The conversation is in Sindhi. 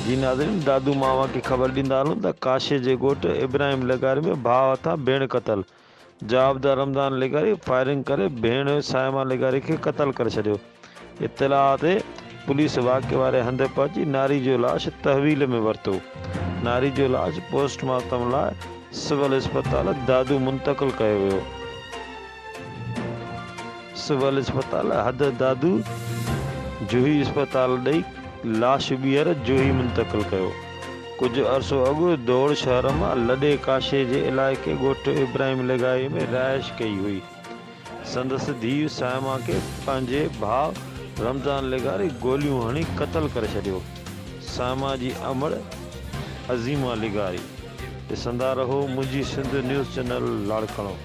جي ناظرين دادو مان اوهان کي خبر ڏيندا هلون ته ڪاشي جي ڳوٺ ابراهيم لغاري ۾ ڀاء هٿان ڀيڻ قتل، جوابدار رمضان لغاري فائرنگ ڪري ڀيڻ صائمه لغاري کي قتل ڪري ڇڏيو، اطلاع تي پوليس واقعي واري هنڌ پهچي ناري جو لاش تحويل ۾ ورتو، ناري جو لاش پوسٽ مارٽم لاء سول اسپتال دادو منتقل ڪيو ويو. سول اسپتال حد دادو جوهي اسپتال ڏئي لاش ٻيهر جوهي منتقل ڪيو. ڪجهه عرصو اڳ دوڙ شهر مان لڏي ڪاشي جي علائقي ڳوٺ ابراهيم لغاري ۾ رهائش ڪئي هئي. سندس ڌيء صائمه کي پنهنجي ڀاء رمضان لغاري گوليون هڻي قتل ڪري ڇڏيو. صائمه جي امڙ عظيمه لغاري. ڏسندا رهو منهنجي سنڌ نيوز چينل لاڙڪاڻو.